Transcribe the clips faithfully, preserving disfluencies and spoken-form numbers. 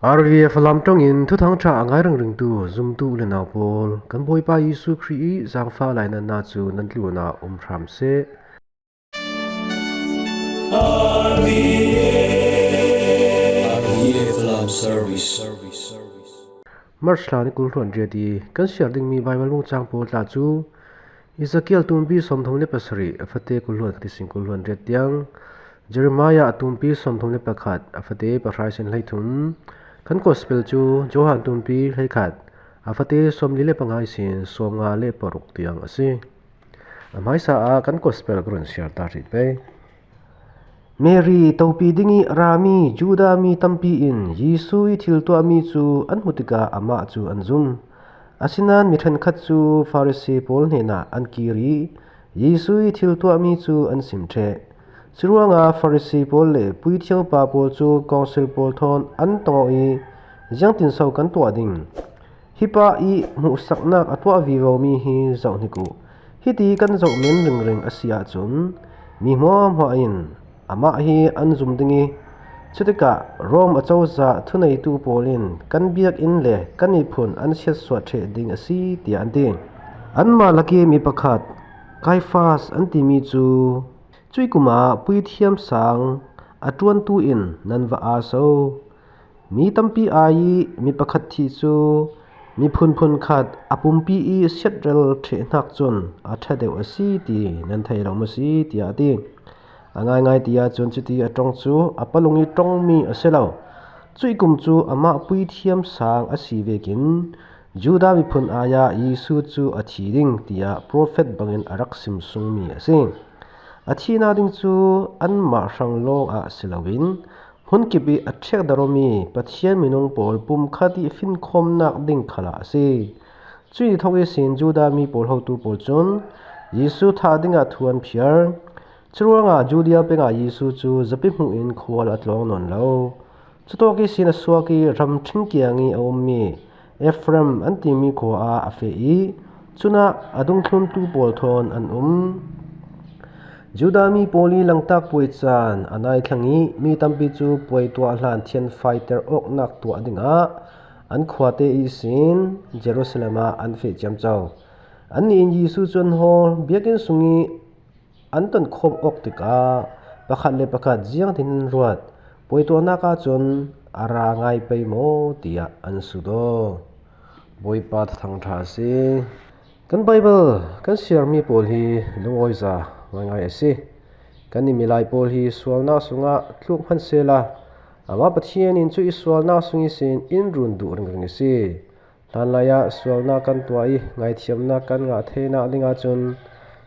R V F Lam ṭawngin thuthang ṭha a ngai ringringtu zumtu le nau pawl, kan Bawipa Jesu Khrih i zangfah lainatna cu nan tlunah um hram seh. R V F Lam Service. March thla ni kul hluan riat i kan siar dingmi Baibal bungcang pawl tla cu Ezekiel tumpi sawmthum le pasarih a fate kul hluan khat ihsin kul hluan riat tiang, Jeremiah tumpi sawmthum le pakhat a fate pahra ihsin hleithum, kan Gospel cu Johan tumpi hleikhat a fate sawmli le panga ihsin sawmnga le paruk tiang a si. A hmaisa ah kan Gospel ka run siar ta rih pei. Mary topi ding i a rami Judah mi tampi in Jesu i thil tuahmi cu an hmu tikah amah cu an zum. Asinain mi ṭhenkhat cu Farasi pawl hnenah an kir i Jesu i thil tuahmi cu an sim ṭheh. Curuangah Farasi pawl le puithiam upa pawl cu kawngsil pawl thawn an tong awk i, "Ziangtin so kan tuah ding? Hi pa i hmuhsaknak a tuah vivomi hi zoh hnik uh. Hiti kan zoh men ringring a si ahcun mi hmuahhmuah in amah hi an zum ding i, cutikah Rom acozah thuneitu pawl in kan biakinn le kan miphun an siatsuah ṭheh ding a si," tiah an ti. Anmah lak i mi pakhat, Kaifas an timi cu, cuih kum ah puithiam sang a ṭuantu in nan va aa so. Mi tampi ai i mi pakhat thih cu miphun phunkhat a pumpi i siatrel ṭheh hnak cun a ṭha deuh a si ti nan thei lo maw si, tiah a ti. A ngaingai ti ahcun cuti a ṭong cu a palung i ṭongmi a si lo. Cuih kum cu amah puithiam sang a si vekin Judah miphun ai ah Jesu cu a thi ding tiah profet bangin a rak sim sungmi a si. A thihnak ding cu anmah hrang lawngah si loin hmunkip i a ṭhekdarhmi Pathian minung pawl pumkhat i finkhawmnak ding khalah a si. Cuih ni thawk ihsin Judah mi pawl hotu pawl cun Jesu thah dingah thu an phiar. Curuangah Judea pengah Jesu cu zapi hmuh in khua ah a tlawng nawn lo. Cutawk ihsin a suak i ram ṭhingkiang i a ummi Efraim an timi khua ah a feh i cunah a dungthluntu pawl thawn an um. Judah mi pawl i langtak puai caan a nai thlang i mi tampi cu puai tuah hlan thianfaiter awknak tuah dingah an khuate ihsin Jerusalem ah an feh ciamco. Annih in Jesu cu an hawl. Biakinn sung i an tonkhawm awk tikah pakhat le pakhat, "Ziangtin an ruat? Puai tuahnak ahcun a ra ngai pei maw?" tiah an sut aw. Bawipa thuthang ṭha a si. Kan Baibal kan siarmi pawl hi lungawiza ngaingai a si. Kan i milai pawl hi sualnak sungah tluk hmanh sehla, amah Pathian in cuih sualnak sung ihsin in run duh ringring a si. Hlanlai ah sualnak kan tuah i ngaithiamnak kan ngah theinak ding ahcun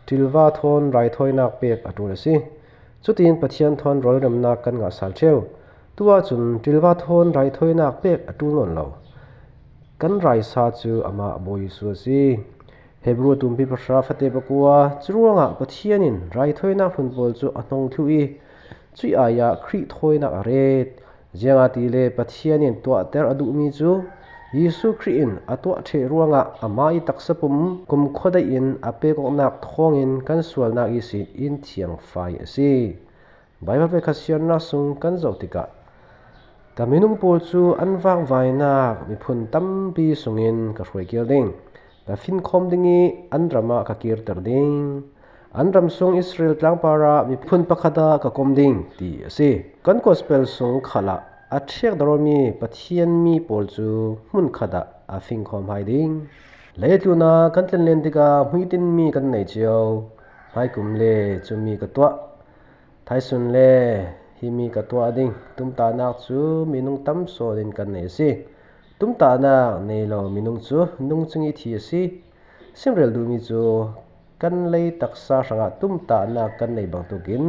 ṭilva thawn raithawinak pek a ṭul a si. Cutin Pathian thawn rawlremnak kan ngah sal ṭheu. Tu ahcun ṭilva thawn raithawinak pek a ṭul nawn lo. Kan raisa cu amah Bawi Jesuh a si. Hebru tumpi pahra fate pakua, curuangah Pathian in raithawinak hmun pawl cu a hnong thluh i, cuih ai ah Khrih thawinak a ret. Ziangahtile Pathian in tuahter a duhmi cu Jesuh Khrih in a tuah ṭheh ruangah amah i taksa pum kumkhua daih in a pek awknak thawngin kan sualnak ihsin in thiangfai a si. Baibal voikhat siarnak sung kan zoh tikah, "Ka minung pawl cu an vakvainak miphun tampi sungin ka hruai kir ding. Ka finkhawm ding i an ram ah ka kirter ding. An ram sung Israel tlangpar ah miphun pakhat ah ka kom ding," ti a si. Kan Gospel sung khalah a ṭhekdarmi Pathian mi pawl cu hmunkhat ah a fingkhawm hai ding. Leitlun ah kan tlenlen tikah hmuitinmi kan nei cio. Hmaikum le cumi ka tuah. Thaisun le himi ka tuah ding tumtahnak cu minung tam sawn in kan nei a si. Tumtahnak nei lo minung cu nungcing i thi a si. Simrel duhmi cu kan lei taksa hrangah tumtahnak kan nei bangtuk in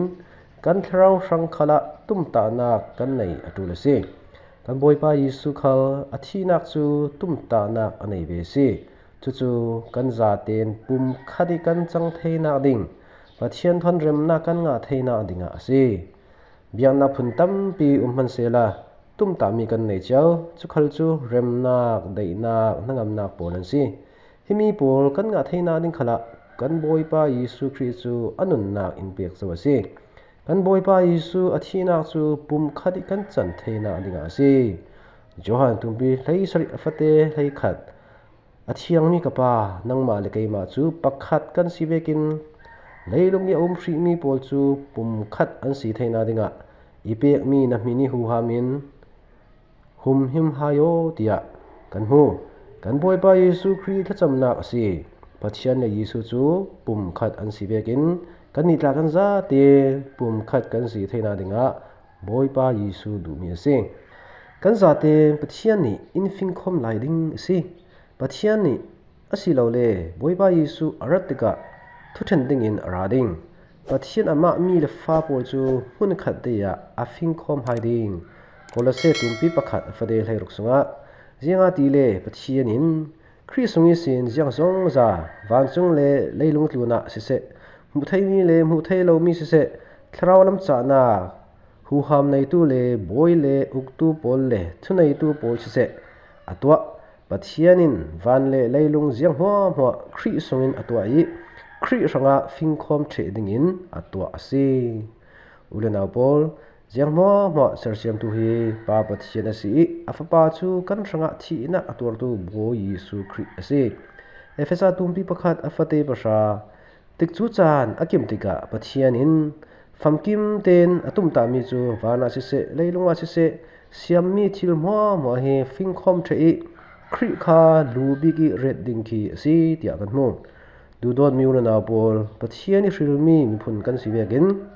kan thlarau hrang khalah tumtahnak kan nei a ṭul a si. Kan Bawipa Jesuh khal a thihnak cu tumtahnak a nei ve a si. Cucu kan zaten pumkhat i kan cang theinak ding, Pathian thawn remnak kan ngah theinak dingah a si. Biaknak phun tampi um hmanh sehla, tumtahmi kan nei cio. Cu khal cu remnak, daihnak, hnangamnak pawl an si. Himi pawl kan ngah theinak ding khalah kan Bawipa Jesuh Khrih cu a nunnak in pek zo a si. Kan Bawipa Jesuh a thihnak cu pumkhat i kan can theinak dingah a si. Johan tumpi hleisarih a fate hleikhat. A thiangmi ka Pa, nangmah le keimah cu pakhat kan si vekin leilung i a um hrihmi pawl cu pumkhat an si theihna dingah i pekmi na hmin i huham in humhim hai aw, tiah kan hmu. Kan Bawipa Jesuh Khrih thlacamnak a si. Pathian le Jesuh cu pumkhat an si vekin kannih tla kan zate pumkhat kan si theihna dingah Bawipa Jesuh duhmi a si. Kan zate Pathian nih in fingkhawm lai ding a si. Pathian nih asilole Bawipa Jesuh a rat tikah thuṭhen dingin a ra ding. Pathian amah mi le fa pawl cu hmunkhat te ah a fingkhawm hai ding. Kolose tumpi pakhat a fate hleiruk sungah, ziangahtile Pathian in Khrih sung ihsin ziang zongza, vancung le leilung tlunah siseh, hmuh theimi le hmuh thei lomi siseh, thlarau lam cahnak, huham neitu le bawi le uktu pawl le thuneitu pawl siseh, a tuah. Pathian in van le leilung ziang hmuahhmuah Khrih sungin a tuah i Khrih hrangah fingkhawm ṭheh dingin a tuah a si. U le nau pawl, ziang hmuahhmuah sersiamtu hi Pa Pathian a si i a Fapa cu kan hrangah thihnak a tuartu Bawi Jesuh Khrih a si. Efesa tumpi pakhat a fate pahra. Tikcu caan a kim tikah Pathian in famkim tein a tumtahmi cu vanah siseh, leilungah siseh, siammi thil hmuahhmuah hi fingkhawm ṭheh i Khrih kha lu bik i ret ding khi a si, tiah kan hmu. Duhdawtmi u le nau pawl, Pathian i hrilmi miphun kan si vekin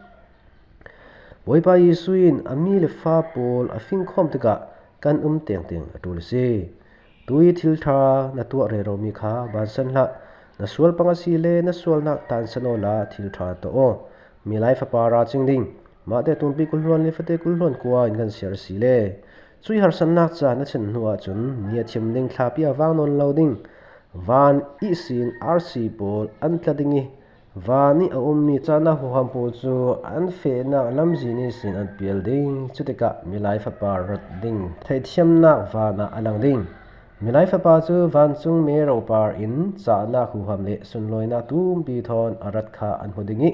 Bawipa Jesuh in a mi le fa pawl a fingkhawm tikah kan um tengteng a ṭul a si. Tu i thil ṭha na tuah reromi kha bansan hlah, na sual pang a si le na sualnak tansan awla thil ṭha tuah aw. Milai Fapa ra cing ding. Mate tumpi kul hluan le fate kul hluan kua in kan siar a si le. Cui harsatnak ca na chin hnu ahcun ni a thim ding, thlapi a vang nawn lo ding. Van ihsin arsi pawl an tla ding i, van i a ummi cahnak huham pawl cu an fehnak lamzin ihsin an pial ding. Cutikah Milai Fapa rat ding theihthiamnak van ah a lang ding. Milai Fapa cu vancung me ropar in cahnak huham le sunlawinak tumpi thawn a rat kha an hmu ding i,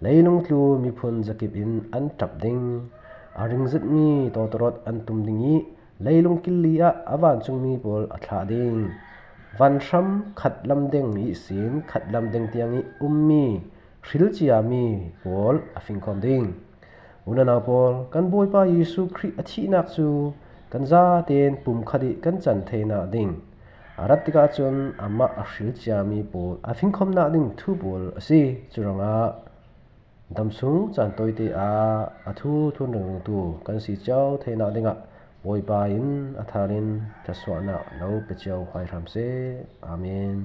leilung tlu miphun zakip in an ṭap ding. A ringzitmi tawtawrawt an tum ding i, leilung killi ah a vancungmi pawl a thlah ding. Vanhram khat lam deng ihsin khat lam deng tiang i ummi hrilciami pawl a fingkhawm ding. U le nau pawl, kan Bawipa Jesuh Khrih a thihnak cu kan zaten pumkhat i kan can theinak ding. A rat tikah cun amah a hrilciami pawl a fingkhawmnak ding thu pawl a si. Curuangah damsung caan tawite ah a thu thlun ringringtu kan si cio theinak dingah Bawipa in a thar in thluasuahnak lo pe cio huai hram seh. Amen.